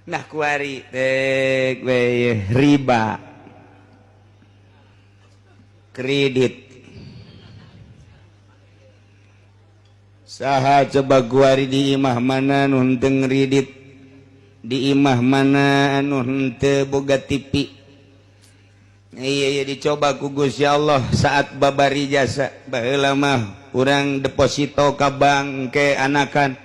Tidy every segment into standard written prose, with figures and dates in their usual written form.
Nah, kuari tek we riba kredit. Saha coba kuari di imah mana nu henteu ngredit, di imah mana anu henteu boga TV? Iya iya, dicoba ku Gusti Allah saat babari jasa. Baheula mah urang deposito ka bank ke anakan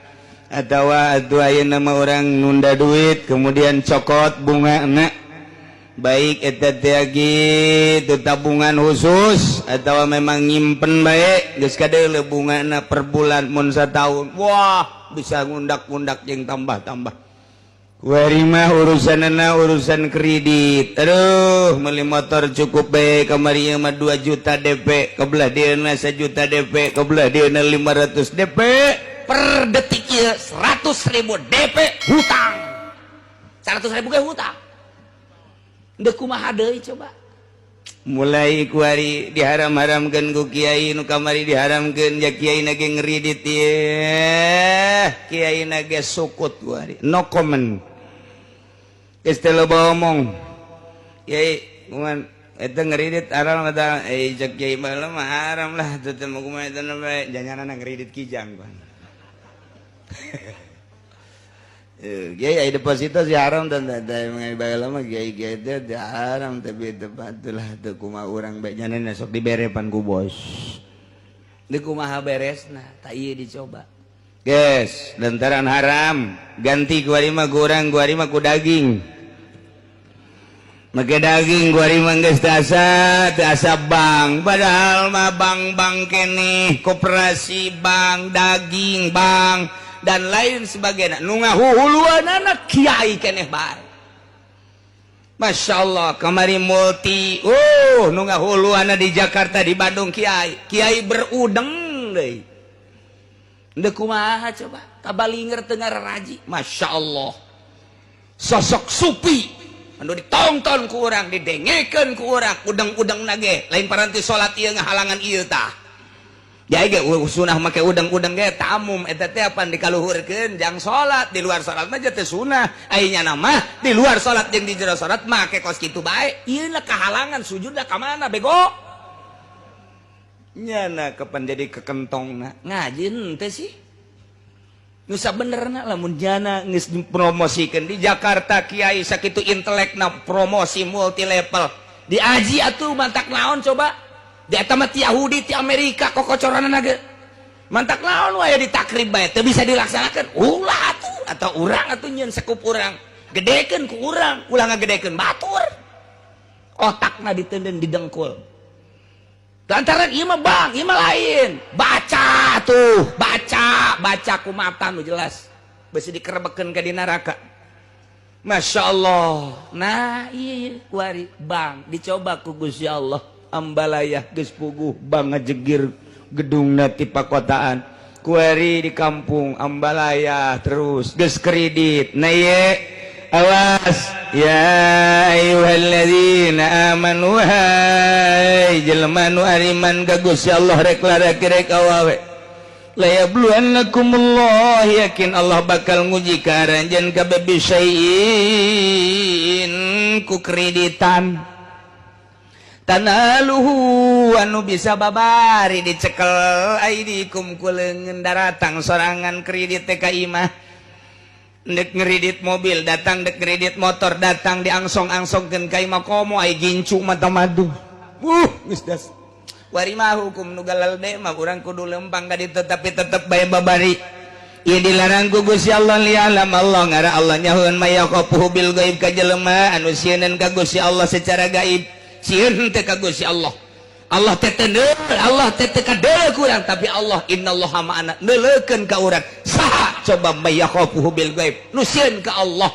atau atuh ayeuna mah urang nunda duit, kemudian cokot bunga na, baik eta teh gitu tabungan khusus atau memang nyimpen baik, geus kadeuleu bungana per bulan. Mun satahun, wah, bisa ngundak-ngundak jeung tambah-tambah. Kuari mah urusanana urusan kredit. Aduh, beli motor cukup bae kamari mah 2 juta DP, kebelah dieuna 1 juta DP, kebelah dieuna 500 DP. Per detik ieu 100 ribu DP hutang, 100 ribu ge hutang. Dek kumaha deui coba? Mulai kuari diharam-haramkeun ku kiai nu kamari, diharamkeun ja kiai na ge ngredit ye, kiai na ge sukut. Kuari no comment, geus teu loba omong. Kiai kuman eta ngredit haram eta? Eh, cek kiai baheula mah haram lah teu teh mah. Kumaha eta bae janganana ngredit kijang pan. Kiai, ai deposito sih haram dan baheula mah kiai kiai teh teu haram, tapi teu lah teu kumaha urang bae nyanana sok dibere pan ku bos. Deuk kumaha beresna? Tak ieu dicoba. Guys, lantaran haram ganti kuari mah kurang, kuari mah ku daging, make daging. Kuari mah geus teu asa teu asa bank, padahal mah bank-bank keneh, koperasi bank, daging bank, dan lain sebagainya. Nu ngahuhuluanana kiai keneh bae. Masya Allah, kamari multi, nu ngahuluanna di Jakarta, di Bandung kiai kiai berudeng deui. Deuk kumaha coba? Kabalinger teu ngaraji. Masya Allah, sosok supi anu ditonton ku urang, didengekeun ku urang, udang-udang nage lain paranti salat ieu ngahalangan ieu tah. Jadi ge sunah make udang-udang ge tamum eta teh apan dikaluhurkeun jang salat. Di luar salat mah teh sunah, ai nyana mah di luar salat jeung di jero salat make kos kitu bae. Ieu lah kahalangan sujudna ka mana, bego? Nyana kapan jadi kekentongna? Ngaji henteu sih nu sabenerna lamun jana geus dipromosikeun di Jakarta, kiai sakitu intelekna promosi multi level diaji atuh mantak naon coba? Di eta mah ti Yahudi, ti Amerika kokocoranna ge. Mantak naon wae ditakrib bae teu bisa dilaksanakeun? Ulah atuh, atau urang atuh nyeun sekup urang, gedekeun ku urang, ulah ngagedekeun batur. Otakna ditenden didengkul lantaran ieu mah bang, ieu mah lain. Baca tuh, baca, baca ku mata nu jelas, besi dikerebekeun ka di neraka. Masya Allah. Nah, iya kuari bang dicoba ku Gusti Allah. Ambalaya geus puguh bang ngajegir gedungna ti pakotaan. Kuari di kampung Ambalaya terus geus kredit. Nah ye, awas ya ayyuhalladzina amanu, hai jelema nu ariman ka Gusti Allah, rek lalaki rek awewe, la yabluwannakumullah, yakin Allah bakal nguji ka aranjeun kabeh, bisyai'in ku kreditan, tanaluhu anu bisa babari dicekel aidikum ku leungeun. Daratang sorangan kredit teh ka imah, dek ngeredit mobil datang, dek kredit motor datang, diangsong-angsongkeun ka imah komo ai gincu mata madu. Geus das wari mah hukum nu galal de mah urang kudu lempang ka ditu, tapi tetep bae babari. Ieu dilarang ku Gusti Allah. Lialam Allah, ngara Allah nyahoeun, may yakhafuhu bil gaib, ka jelema anu sieun ka Gusti Allah secara gaib. Sieun teh ka Gusti Allah, Allah teh teu, Allah teh teu kadeuleu ku urang, tapi Allah innallaha ma'ana, neuleukeun ka urang. Saha coba may yakhafuhu bil gaib, nu sieun ka Allah?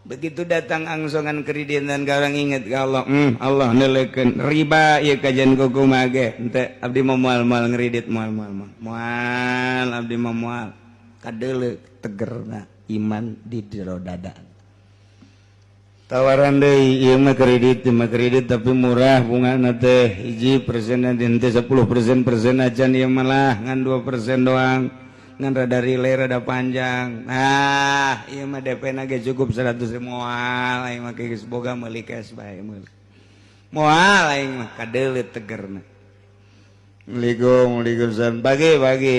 Begitu datang angsongan kreditan ka orang, inget ka Allah, Allah neuleukeun. Riba ieu kajian ku kumaha ge henteu, abdi mah moal moal ngredit, moal moal moal moal, abdi mah moal. Kadeuleu tegerna iman di jero dada. Tawaran deui, ieu mah kredit, ieu mah kredit tapi murah bungana teh, 1%, henteu 10% persen acan ieu malah ngan 2% doang. Ngan rada relay, rada panjang. Nah, ieu mah DP na ge cukup 100. Moal aing mah, geus boga, meuli cash bae, meuli. Moal aing mah, kadeuleut tegerna. Assalamualaikum, waalaikumsalam. Pagi, pagi.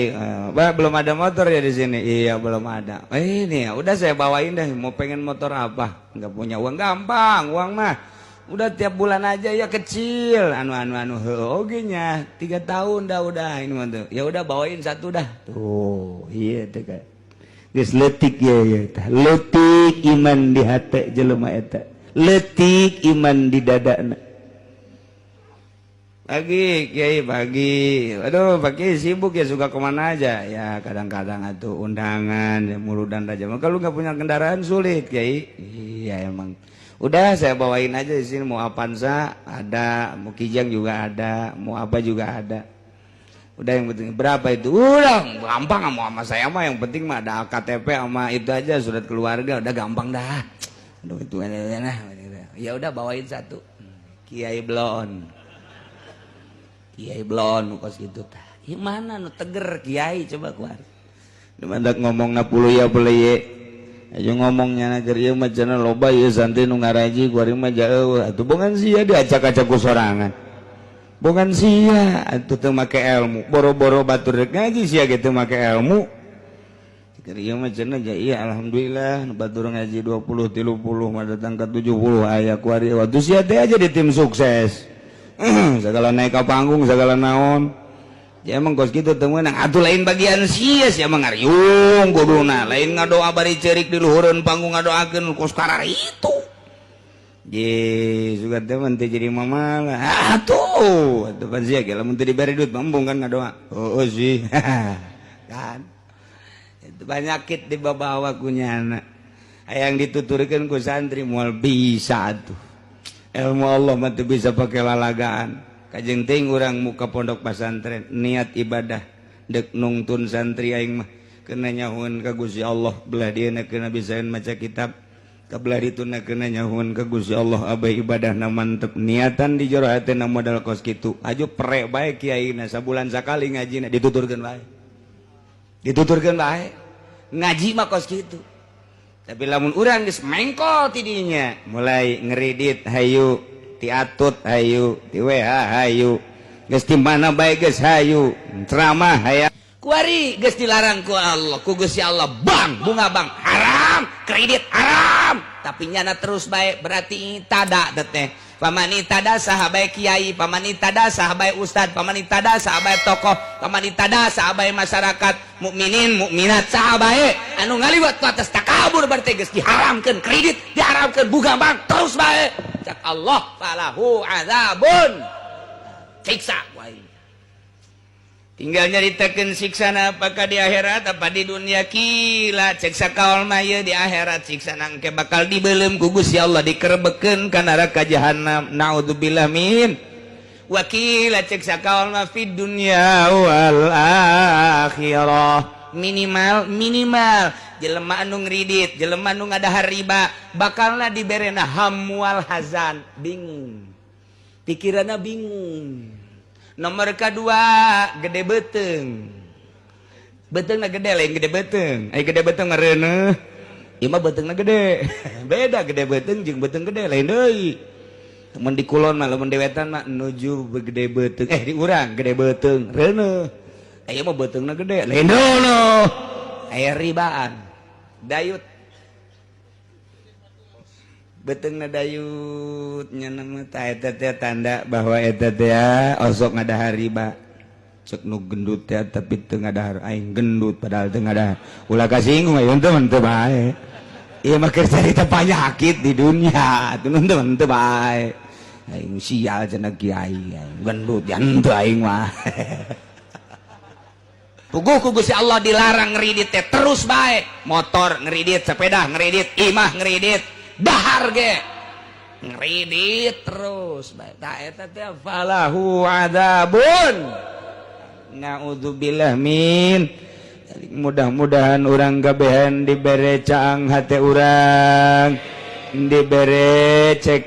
Pak, belum ada motor ya di sini? Iya, belum ada. Eh, ini ya, udah saya bawain deh. Mau pengen motor apa? Nggak punya uang, gampang, uang mah. Udah tiap bulan aja ya kecil. Anu anu anu, oke nya. 3 tahun dah udah ini mah tuh. Ya udah, bawain satu dah. Tuh, iya tuh kan. Geus leutik ya ya tah. Leutik iman di hati jelema eta. Leutik iman di dadana. Pagi, Kiai, pagi. Aduh, pagi sibuk ya, suka kemana aja? Ya, kadang-kadang atau undangan, ya, muludan raja. Kalau nggak punya kendaraan sulit, Kiai. Iya emang. Udah saya bawain aja di sini, mau Avanza ada, mau Kijang juga ada, mau apa juga ada. Udah, yang penting berapa itu? Udah gampang, mau sama saya mah yang penting mah ada KTP sama itu aja, surat keluarga, udah gampang dah. Aduh, itu nah. Ya udah, bawain satu. Kiai Blon. Kiai Blon kos gitu tah. Ieu mana nu teger kiai coba keluar. Mandak ngomong na puluh ya boleh ye. Ayo ngomongnya na keur ieu mah cenah loba ieu santri nu ngaraji, kuari mah jauh. Atuh bongan sia diacak-acak ku sorangan. Bongan sia atuh teu make ilmu. Boro-boro batur rek ngaji, sia ge teu make ilmu. Keur ieu mah cenah ja iya alhamdulillah nu batur ngaji 20 30 mah datang ke 70 aya kuari. Waktu sia teh aja di tim sukses. Segala naik ke panggung, segala naon ya emang kos gitu teu meunang atuh, lain bagian sia, sia mah ngariung kuduna, lain ngadoa bari ceurik di luhureun panggung, ngadoakeun kos karar itu. Ye, suka teh mah teu jadi mama lah. Atuh, atuh pan sia ge lamun teu dibere duit embung kan ngadoa. Oh, oh sih. Kan. Itu penyakit dibawa ku nyana. Hayang dituturkeun ku santri moal bisa atuh. Ilmu Allah mah teu bisa pakai lalagaan. Kajeng ting urang muka pondok pesantren niat ibadah dek nungtun santri, aing mah kena nyahuan ka Gusti Allah, belah dia kena bisaeun maca kitab, kabelah dituna kena nyahuan ka Gusti Allah, abah ibadah na mantep, niatan di jero hatena modal kos kitu. Aju prek bae kiai na, sabulan sakali ngajina, dituturkeun bae, dituturkeun bae, ngaji mah kos kitu. Tapi lamun urang geus mengkol tidinya mulai ngeridit hayu, ti atut hayu, ti WH hayu, geus di mana bae geus hayu, ceramah hayang. Kuari geus dilarang ku Allah, ku Gusti Allah, bang bunga bang haram, kredit haram, tapi nyana terus bae, berarti tada teh. Pamani tada saha bae kiai, pamani tada saha bae ustad, pamani tada saha bae tokoh, pamani tada saha bae masyarakat mukminin mukminat, saha bae anu ngaliwat ku atas takabur, berarti geus diharamkeun kredit, diharamkeun bunga bank, terus bae, cak Allah falahu azabun, siksa ku aing. Tinggal nyaritakeun siksana apakah di akhirat apa di dunia. Qila, cek sakaol mah ieu di akhirat siksa nangke bakal dibelem ku Gusti Allah, dikerebekeun ka neraka jahanam, naudzubillah min. Wa qila, cek sakaol mah fid dunya wal akhirah. Minimal minimal jelema anu ngridit, jelema anu ngadahar riba, bakalna diberena hamwal hazan, bingung pikiranna, bingung. Nomor kedua, gede beteng, beteng gede, lain gede beteng. Ay, gede beteng ngareuneuh, ieu mah beutengna gede, beda. Gede beteng jeung beteng gede lain deui. Mun di kulon mah, lamun di wetan mah nuju gede beteng, eh, di urang gede beteng reuneuh, aya mah beutengna gede, lain deui. Aya ribaan dayut, betengna dayut, nya nama ta eta teh tanda bahwa eta teh osok ngadahar riba. Cek nu gendut teh tapi teu ngadahar, aing gendut padahal teu ngadahar. Ulah kasinggung aya teu teu bae. Ieu mah keur carita penyakit di dunia atuh, teu teu bae. Aing sial cenah kiai, aing gendut ya henteu aing mah. Puguh ku Gusti Allah dilarang ngeridit teh terus bae, motor ngeridit, sepeda ngeridit, imah ngeridit, dahar ge ngeridit terus bae, tah eta teh falahu adzabun, naudzubillah min. Mudah-mudahan urang kabehan dibere caang hate, urang dibere cek.